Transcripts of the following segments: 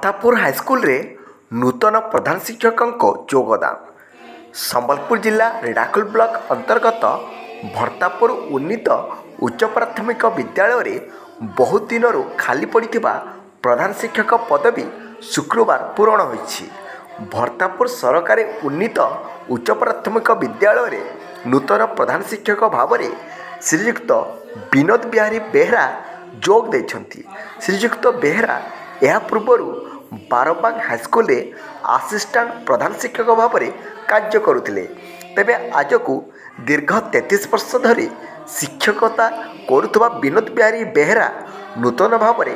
ଭର୍ତ୍ତାପୁର ହାଇସ୍କୁଲରେ ନୂତନ ପ୍ରଧାନ ଶିକ୍ଷକଙ୍କ ଯୋଗଦାନ। ସମ୍ବଲପୁର ଜିଲ୍ଲା ରେଢ଼ାଖୋଲ ବ୍ଲକ ଅନ୍ତର୍ଗତ ଭର୍ତ୍ତାପୁର ଉନ୍ନୀତ ଉଚ୍ଚ ପ୍ରାଥମିକ ବିଦ୍ୟାଳୟରେ ବହୁତ ଦିନରୁ ଖାଲି ପଡ଼ିଥିବା ପ୍ରଧାନ ଶିକ୍ଷକ ପଦବୀ ଶୁକ୍ରବାର ପୂରଣ ହୋଇଛି। ଭର୍ତ୍ତାପୁର ସରକାରୀ ଉନ୍ନୀତ ଉଚ୍ଚ ପ୍ରାଥମିକ ବିଦ୍ୟାଳୟରେ ନୂତନ ପ୍ରଧାନ ଶିକ୍ଷକ ଭାବରେ ଶ୍ରୀଯୁକ୍ତ ବିନୋଦ ବିହାରୀ ବେହେରା ଯୋଗ ଦେଇଛନ୍ତି। ଶ୍ରୀଯୁକ୍ତ ବେହେରା ଏହା ପୂର୍ବରୁ ବାରବାଙ୍ଗ ହାଇସ୍କୁଲରେ ଆସିଷ୍ଟାଣ୍ଟ ପ୍ରଧାନ ଶିକ୍ଷକ ଭାବରେ କାର୍ଯ୍ୟ କରୁଥିଲେ। ତେବେ ଆଜକୁ ଦୀର୍ଘ 33 ବର୍ଷ ଧରି ଶିକ୍ଷକତା କରୁଥିବା ବିନୋଦ ବିହାରୀ ବେହେରା ନୂତନ ଭାବରେ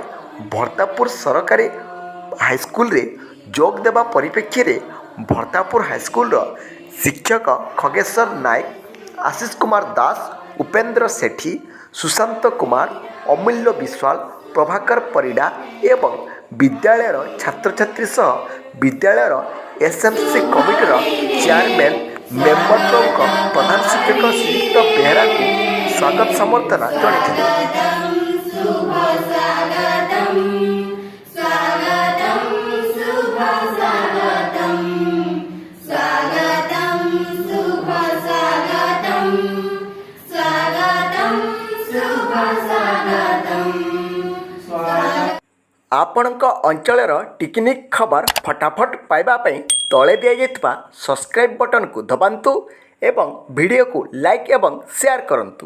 ଭର୍ତ୍ତାପୁର ସରକାରୀ ହାଇସ୍କୁଲରେ ଯୋଗ ଦେବା ପରିପ୍ରେକ୍ଷୀରେ ଭର୍ତ୍ତାପୁର ହାଇସ୍କୁଲର ଶିକ୍ଷକ ଖଗେଶ୍ୱର ନାୟକ, ଆଶିଷ କୁମାର ଦାସ, ଉପେନ୍ଦ୍ର ସେଠୀ, ସୁଶାନ୍ତ କୁମାର, ଅମୂଲ୍ୟ ବିଶ୍ୱାଳ, ପ୍ରଭାକର ପରିଡ଼ା ଏବଂ ବିଦ୍ୟାଳୟର ଛାତ୍ରଛାତ୍ରୀ ସହ ବିଦ୍ୟାଳୟର ଏସ୍ଏମ୍ସି କମିଟିର ଚେୟାରମ୍ୟାନ୍, ମେମ୍ବର ପ୍ରମୁଖ ପ୍ରଧାନ ଶିକ୍ଷକ ଶ୍ରୀଯୁକ୍ତ ବେହେରାଙ୍କୁ ସ୍ୱାଗତ ସମ୍ବର୍ଦ୍ଧନା ଜଣାଇଥିଲେ। ସ୍ୱାଗତಂ ସ୍ୱାଗତಂ ଶୁଭ ସ୍ୱାଗତಂ, ସ୍ୱାଗତಂ ଶୁଭ ସ୍ୱାଗତಂ, ସ୍ୱାଗତಂ ଶୁଭ ସ୍ୱାଗତಂ। ଆପଣଙ୍କ ଅଞ୍ଚଳର ଟିକିନିଖି ଖବର ଫଟାଫଟ ପାଇବା ପାଇଁ ତଳେ ଦିଆଯାଇଥିବା ସବସ୍କ୍ରାଇବ୍ ବଟନକୁ ଦବାନ୍ତୁ ଏବଂ ଭିଡ଼ିଓକୁ ଲାଇକ୍ ଏବଂ ସେୟାର କରନ୍ତୁ।